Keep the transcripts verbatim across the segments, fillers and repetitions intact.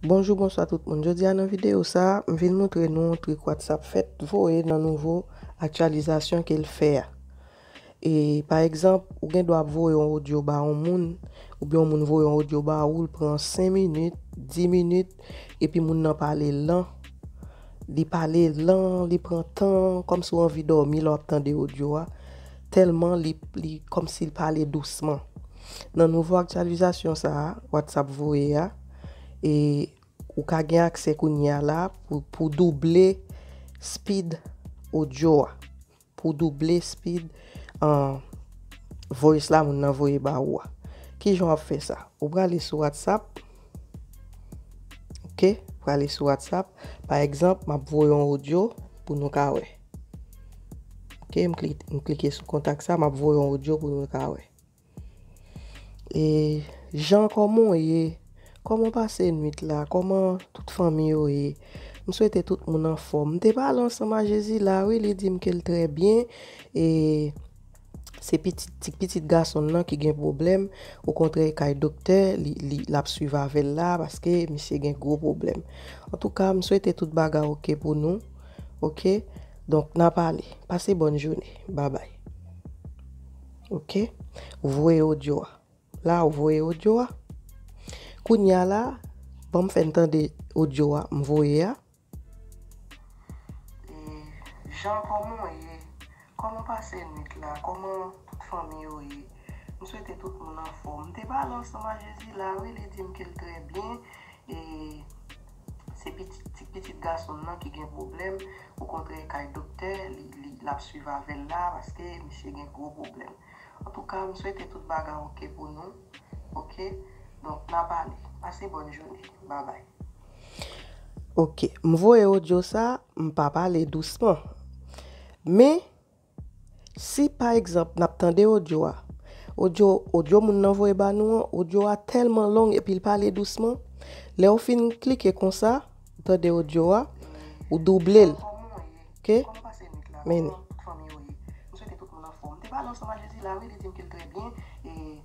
Bonjou, bonswa tout moun. Jodi a nan videyo sa a, m vin montre nou yon trik WhatsApp fèt voye nan nouvo aktyalizasyon ke l fè a. E, pa egzanp, ou gen dwa ap voye yon odyo ba yon moun, oubyen yon moun voye yon odyo ba ou, l pran senk minit, dis minit, epi moun nan pale lan. Li pale lan, li pran tan, kòmsi w anvi dòmi lè w ap tande odyo a. Tèlman li, li kòmsi l pale dousman. Nan nouvo aktyalizasyon sa a, WhatsApp voye a, e ou ka gen aksè kounye a la pou, pou double speed odyo a. Pou double speed, ah, voice la moun nan voye ba ou a. Kijan w ap fè sa? Ou prale sou WhatsApp. Ok, prale sou WhatsApp. Pa egzanp, m ap voye yon odyo pou nou ka wè. Ok, m kli-, m klike sou kontak sa, m ap voye yon odyo pou nou ka wè. E, Jan, kòman w ye? Kòman w pase nwit la? Kòman tout fanmi yo ye? M swete tout moun anfòm. M te pale ansanm a Jezi la, wi, li di m ke l trè byen. E, se pitit, ti pitit gason l lan ki gen pwoblèm. Okontrè, kay doktè, li, li, l ap swiv avè l la, paske misye gen gwo pwoblèm. Antouka, m swete tout bagay oke pou nou. Oke? Donk, n a pale. Pase bòn jounen. Babay. Oke? Ou voye odyo a. La, ou voye odyo a. Kounye a la, ban m fè n tande odyo a m voye a. E, Jan, kòman w ye? Kòman w pase nwit la? Kòman tout fanmi yo ye? M swete tout moun anfòm. M te pale ansanm a Jezi la, wi, li di m ke l trè byen. E, se pitit, ti pitit gason l lan ki gen pwoblèm. Okontrè, kay doktè, li, li, l ap swiv avè l la, paske misye gen gwo pwoblèm. Antouka, m swete tout bagay oke pou nou. Oke? Donk, n a pale. Pase bòn jounen. Babay. Oke, m voye odyo sa, m pa pale dousman. Men, si pa egzanp, n ap tande odyo a, odyo, odyo moun nan voye ba nou an, odyo a tèlman long epi l pale dousman, lè w fin klike konsa, ou tande odyo a, ou double l. Oke? Men. M swete tout moun anfòm. M te pale ansanm a Jezi la, wi, li di m ke l trè byen. E,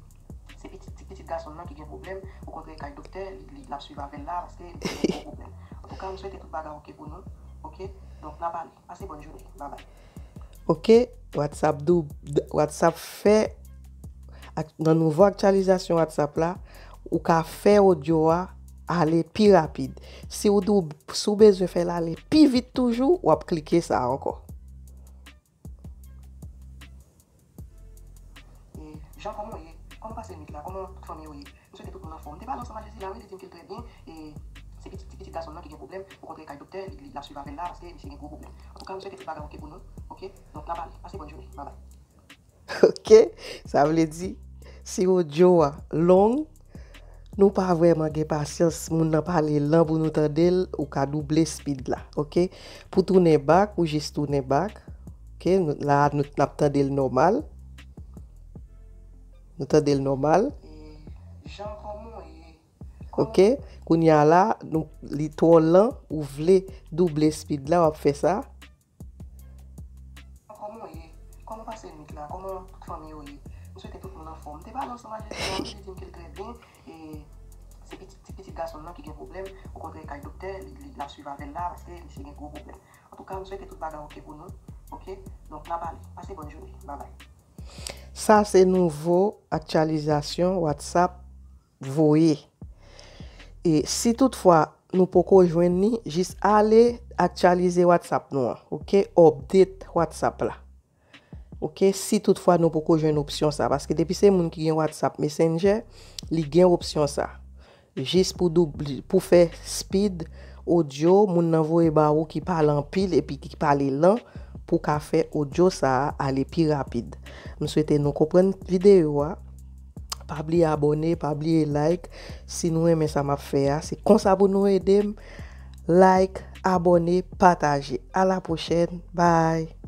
se pitit, ti pitit gason l lan ki gen pwoblèm. Okontrè, kay doktè, li, li, l ap swiv avè l la, paske li gen gwo pwoblèm. Antouka, m swete tout bagay oke pou nou. Oke? Donk, n a pale. Pase bòn jounen. Babay. Oke? WhatsApp dou-, WhatsApp fè, ak, nan nouvo aktyalizasyon WhatsApp la, ou ka fè odyo a ale pi rapid. Si w dou-, si w bezwen fè l ale pi vit toujou, w ap klike sa a ankò. E, Jan, kòman w ye? Kòman w pase nwit la? Kòman tout fanmi yo ye? M swete tout moun anfòm. M te pale ansanm a Jezi la, wi, li di m ke l trè byen. E, se pitit, ti pitit gason l lan ki gen pwoblèm. Okontrè, kay doktè, li, li, l ap swiv avè l la, paske misye gen gwo pwoblèm. Antouka, m swete tout bagay oke pou nou. Oke? Donk, n a pale. Pase bòn jounen. Babay. Oke? Sa vle di, si odyo a long, nou pa vrèman gen pasyans, moun nan pale lan pou nou tande l, ou ka double speed la, oke? Pou tounen back, ou jis tounen back, oke? Nou, la, nou, n ap tande l nòmal. Nou tande l nòmal. E, Jan, kòman w ye? Oke? Kounye a la, nou, li twò lan, ou vle double speed la, w ap fè sa. Kòman w ye? Kòman w pase nwit la? Kòman tout fanmi yo ye? M swete tout moun anfòm. M te pale ansanm a Jezi la, wi, li di m ke l trè byen. E, se pitit, ti pitit gason l lan ki gen pwoblèm. Okontrè, kay doktè, li, li, l ap swiv avè l la, paske misye gen gwo pwoblèm. Antouka, m swete tout bagay oke pou nou. Oke? Donk, n a pale. Pase bòn jounen. Babay. Sa se nouvo aktyalizasyon WhatsApp voye. E si toutfwa nou poko jwenn li, jis ale aktyalize WhatsApp nou an, oke? Update WhatsApp la. Oke? Si toutfwa nou poko jwenn opsyon sa, paske depi se moun ki gen WhatsApp Messenger, li gen opsyon sa. Jis pou doub-, pou fè speed odyo moun nan voye ba ou ki pale anpil epi ki pale lan pou ka fè odyo sa a ale pi rapid. M swete nou konprann videyo a. Pa bliye abòne, pa bliye like. Si nou renmen sa m ap fè a, se konsa pou nou ede m. Like, abòne, pataje. A la pwochèn. Bye.